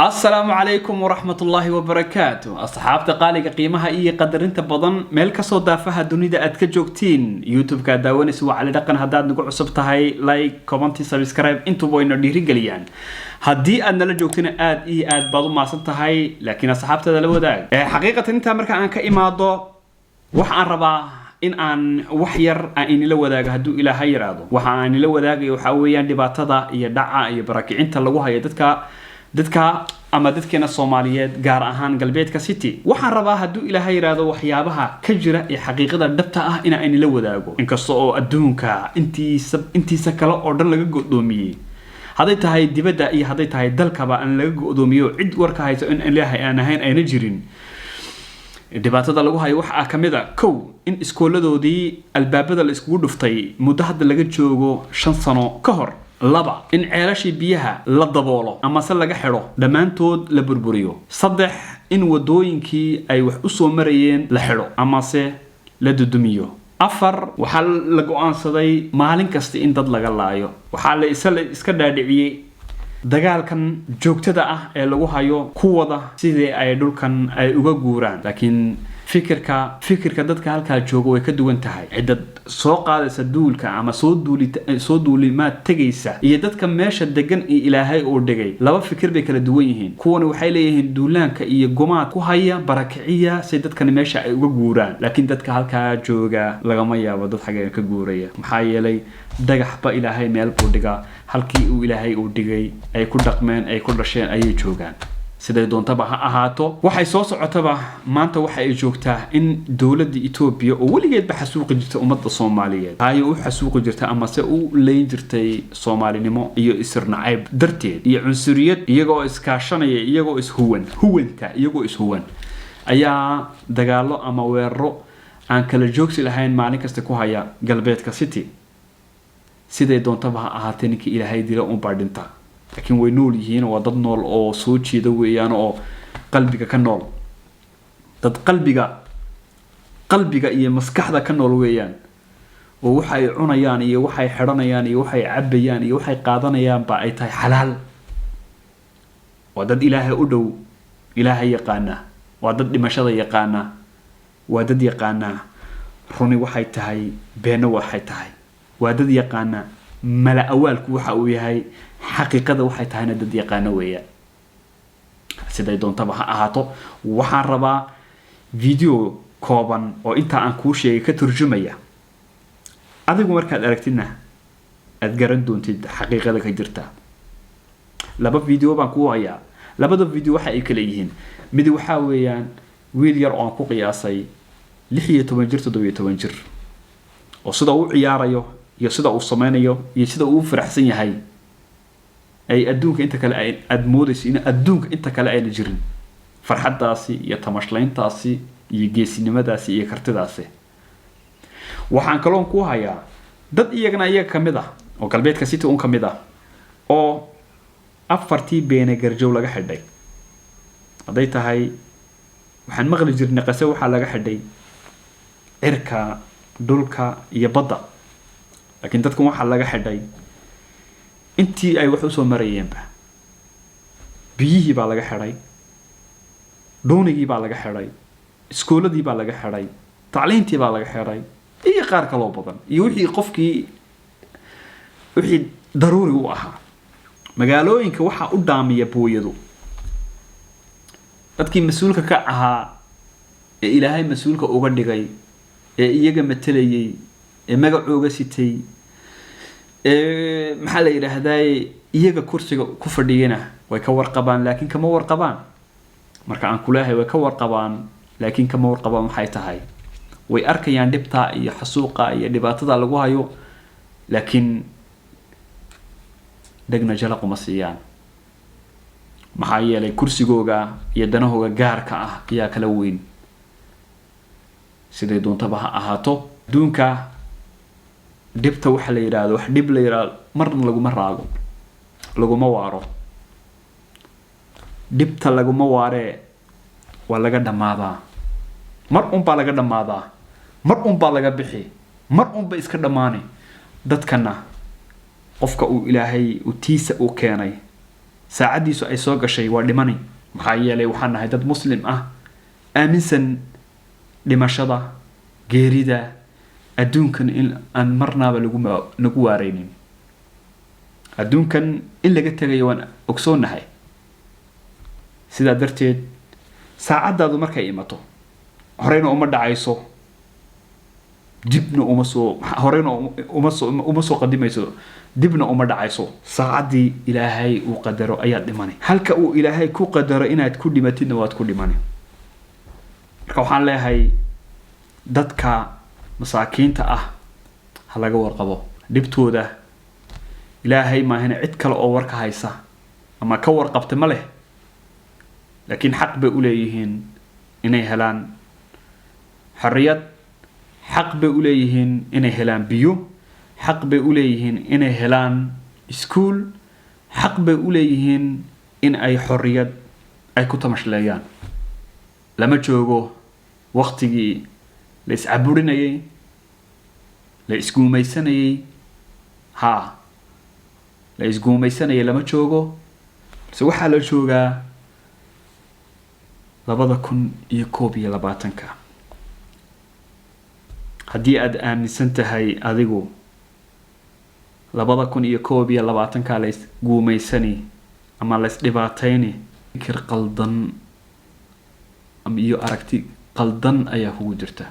Asalaamu calaykum waraxmatullaahi wabarakaatu. Asxaabta qaaliga, qiimaha iyo qadarinta badan, meel kasoo daafaha dunida aad ka joogtiin, YouTube-ka aad daawanaysa waa Cali Dhaqan. Haddaad nagu cusub tahay, like, comment, subscribe intuba wayna dhiirigeliyaan. Haddii aad nala joogtina, aad iyo aad baad u maasan tahay, laakiin asxaabtada la wadaag. Xaqiiqatan, intaa marka aan ka imaado, waxa aan rabaa in aan wax yar aan inila wadaago, hadduu Ilaahay yiraahdo. Waxa aan inila wadaagayo waxaa weeyaan dhibaatada iyo dhaca iyo barakicinta lagu hayo dadka ama dadkeena Soomaaliyeed, gaar ahaan Galbeedka City. Waxaan rabaa, hadduu Ilaahay yiraahdo, waxyaabaha ka jira iyo xaqiiqada dhabta ah in aan inila wadaago. Inkasta oo adduunka intiisa kale oo dhan laga go'doomiyey, hadday tahay dibadda iyo hadday tahay dalkaba aan laga go'doomiyo, cid warka hayso in Ilaahay aan ahayn ayna jirin. Dhibaatada lagu hayo waxaa ka mid a: kow, in iskooladoodii albaabada la iskugu dhuftay muddo hadda laga joogo 5 sano ka hor. Laba, in ceelashii biyaha la daboolo amase laga xidho, dhammaantood la burburiyo. Saddex, in wadooyinkii ay wax usoo marayeen la xidho amase la dudumiyo. Afar, waxaa la go-aansaday maalin kasta in dad laga laayo. Waxaa la iska dhaadhiciyey dagaalkan joogtada ah ee lagu hayo kuwada sidii ay dhulkan ay uga guuraan. Laakiin fikirka dadka halkaa jooga way ka duwan tahay. Cidda soo qaadaysa duulka ama soo duulimaad tegaysa iyo dadka meesha degan iyo Ilaahay uu dhigay, laba fikir bay kala duwan yihiin. Kuwani waxay leeyihiin duulaanka iyo gumaad ku haya, barakiciya si dadkani meesha ay uga guuraan. Laakiin dadka halkaa jooga lagama yaabo dad xaggeena ka guuraya, maxaa yeelay dhagaxba Ilaahay meel buu dhigaa. Halkii uu Ilaahay uu dhigay ay ku dhaqmeen, ay ku dhasheen ayay joogaan. Siday doontaba ha ahaato, waxay soo socotaba maanta waxa ay joogtaa in dowladda Etoobiya, oo weligeedba xasuuqi jirta ummadda Soomaaliyeed, tayo u xasuuqi jirta amase u leyn jirtay Soomaalinimo iyo isir nacayb darteed iyo cunsuriyad, iyagoo iskaashanaya, iyagoo ishuwan huwanta, iyagoo ishuwan ayaa dagaallo ama weeraro aan kala joogsi lahayn maalin kasta ku haya Galbeedka City. Siday doontaba ha ahaatee, ninkii Ilaahay dila unbaa dhinta, laakiin way nool yihiin. Waa dad nool oo soo jeeda weeyaan, oo qalbiga ka nool. Dad qalbiga iyo maskaxda ka nool weeyaan, oo waxa ay cunayaan iyo waxay xidhanayaan iyo waxay cabayaan iyo waxay qaadanayaan ba ay tahay xalaal. Waa dad Ilaahay u dhow, Ilaahay yaqaana. Waa dad dhimashada yaqaana. Waa dad yaqaana runi waxay tahay, beenno waxay tahay. Waa dad yaqaana mala awaalku waxa uu yahay, xaqiiqada waxay tahayna dad yaqaano weeyaan. Siday doontaba ha ahaato, waxaan rabaa video kooban oo intaa aan kuu sheegay ka turjumaya. Adigu markaad aragtidna aad garan doontid xaqiiqada ka jirta. Laba video baan kuu hayaa. Labada video waxa ay kala yihiin: mid waxaa weeyaan wiil yar oo aan ku qiyaasay 16 jir, 17 jir, oo sida uu ciyaarayo iyo sida uu sameynayo iyo sida uu u faraxsan yahay ay adduunka inta kale ay aada moodayso in adduunka inta kale ayna jirin farxaddaasi iyo tamashlayntaasi iyo geesinimadaasi iyo kartidaasi. Waxaan kaloon ku hayaa dad iyagana iyaga ka mid ah, oo Galbeedka City un ka mid ah, oo afartii beene garjow laga xidhay. Hadday tahay, waxaan maqli jirnay qase waxaa laga xidhay cirka, dhulka iyo badda, laakiin dadkan waxaa laga xidhay intii ay wax usoo marayeenba. Biyihii baa laga xidhay, dhoonigii baa laga xidhay, iskooladii baa laga xidhay, tacliintii baa laga xidhay iyo qaar kaloo badan, iyo wixii qofkii wixii daruuri u ahaa. Magaalooyinka waxaa u dhaamiya booyadu. Dadkii mas-uulka ka ahaa ee Ilaahay mas-uulka uga dhigay, ee iyaga matelayay, ee magacooga sitay, ee maxaa la yidhaahdaye, iyaga kursiga ku fadhiyana way ka warqabaan, laakiin kama warqabaan. Marka aan kuleehay way ka warqabaan laakiin kama warqabaan, waxay tahay way arkayaan dhibta iyo xasuuqa iyo dhibaatada lagu hayo, laakiin dhegna jalaquma siiyaan, maxaa yeelay kursigooga iyo danahooga gaarka ah ayaa kala weyn. Siday doontaba ha ahaato, adduunka dhibta waxa la yidhaahdo, wax dhib la yidhahdo marna laguma raago, laguma waaro. Dhibta laguma waaree, waa laga dhammaadaa. Mar unbaa laga dhammaadaa, mar unbaa laga bixi, mar unba iska dhammaani. Dadkana qofka uu Ilaahay uu tiisa uu keenay. Saacaddiisu ay soo gashay waa dhimani. Maxaa yeelay, waxaan nahay dad Muslim ah, aaminsan dhimashada, geerida, adduunkan in aan marnaaba lagu waareynin, adduunkan in laga tegayo waan ogsoonnahay. Sidaa darteed, saacaddaadu markay imato, horeyna uma dhacayso, dibna uma soo, horeyna uma soo qadimayso, dibna uma dhacayso. Saacaddii Ilaahay uu qadaro ayaad dhimani. Halka uu Ilaahay ku qadaro inaad ku dhimatidna waad ku dhimani. Marka waxaan leeyahay, dadka masaakiinta ah ha laga warqabo dhibtooda. Ilaahay maahina cid kale oo warka haysa ama ka warqabta ma leh, laakiin xaq bay u leeyihiin inay helaan xorriyad, xaq bay u leeyihiin inay helaan biyo, xaq bay u leeyihiin inay helaan iskuul, xaq bay u leeyihiin in ay xorriyad ay ku tamashleeyaan. Lama joogo waktigii la iscaburinayay, la isguumaysanayay. Haa, la isguumaysanayay lama joogo, balse waxaa la joogaa 2021-ka. Haddii aada aaminsan tahay adigu 2021-ka la isguumaysani ama la isdhibaatayni, fikir qaldan ama iyo aragti qaldan ayaa kugu jirta.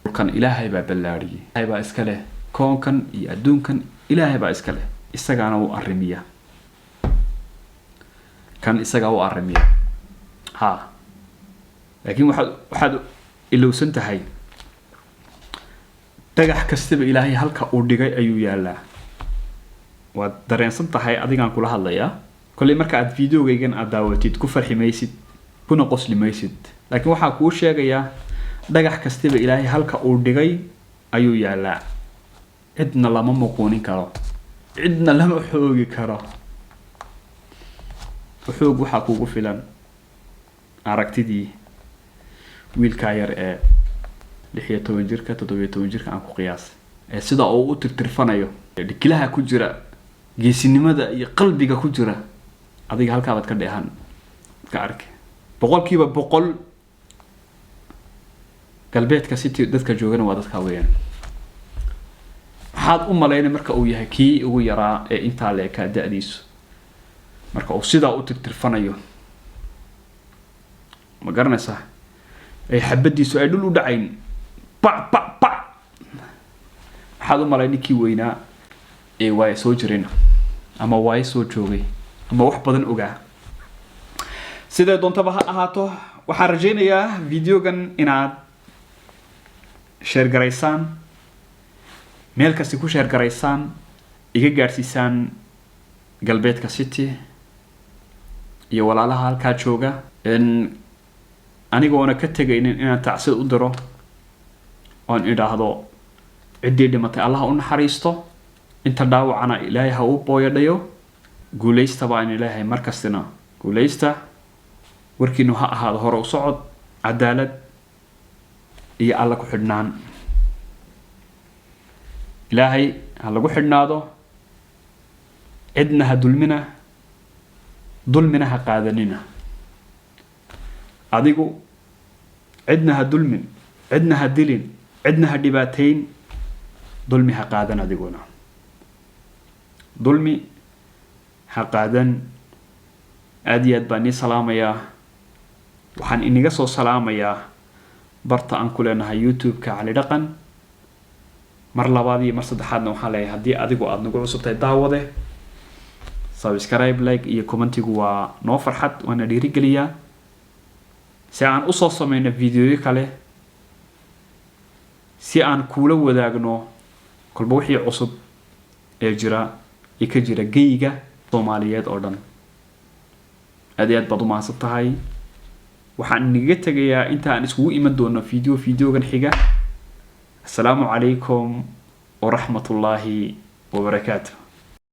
Dhulkan Ilaahay baa ballaadhiyey, Ilaahay baa iska leh koonkan iyo adduunkan, Ilaahay baa iska leh, isagaana u arrimiya kan, isagaa u arrimiya. Ha, laakiin waxaad ilowsan tahay, dhagax kastaba Ilaahay halka uu dhigay ayuu yaalaa. Waad dareensan tahay, adigaan kula hadlayaa. Kolley marka aad videogaygan aad daawatid, ku farxi maysid kuna qosli maysid, laakiin waxaa kuu sheegayaa, dhagax kastaba Ilaahay halka uu dhigay ayuu yaalaa. Cidna lama muquunin karo, cidna lama xoogi karo. Xoog waxaa kugu filan aragtidii wiilkaa yar ee 16 jirka, 17 jirka aan ku qiyaasay, ee sida uu u tirtirfanayo, dhikilaha ku jira, geesinimada iyo qalbiga ku jira, adiga halkaabaad ka dheehan ka arki. 100% Galbeedka City dadka joogana waa dadka weeyaan. Maxaad u malaynay marka uu yahay kii ugu yaraa ee intaa la ekaa da-diisu, marka uu sidaa u tirtirfanayo, ma garanaysaa, ay xabadiisu ay dhul u dhacayn, bac bac bac? Maxaad u malay ninkii weynaa ee waaye soo jirayna ama waaye soo joogay ama wax badan ogaa? Siday doontaba ha ahaato, waxaan rajaynayaa videogan inaad share garaysaan, meel kasta ku share garaysaan, iga gaadhsiisaan Galbeedka City iyo walaalaha halkaa jooga, anigoona ka tegaynin inaan tacsid u diro oon idhaahdo ciddii dhimatay Allaha u naxariisto, inta dhaawacana Ilaahay ha u booyadhayo. Guuleysta baan ilaahay markastina, guuleysta. Warkiinu ha ahaado hore u socod, cadaalad iyo Alla ku xidhnaan. Ilaahay ha lagu xidhnaado, cidna ha dulmina, dulmina ha qaadanina. Adigu cidna ha dulmin, cidna ha dilin, cidna ha dhibaatayn, dulmi ha qaadan. Adiguna dulmi ha qaadan. Aada iyo aad baan nii salaamayaa. Waxaan iniga soo salaamayaa barta aan ku leenahay YouTube-ka, Cali Dhaqan. Mar labaad iyo mar saddexaadna waxaan leeyahay, haddii adigu aada nagu cusub tahay, daawade, subscribe, like iyo commentigu waa noo farxad, waana dhiirigeliyaa si aan usoo sameyno videoyo kale, si aan kuula wadaagno kolba wixii cusub ee jira ee ka jira geyga Soomaaliyeed oo dhan. Aad iyo aad baad u mahadsan tahay. Waxaan inaga tegayaa inta aan iskugu iman doono videogan xiga. Assalaamu calaykum waraxmat ullaahi wabarakaatu.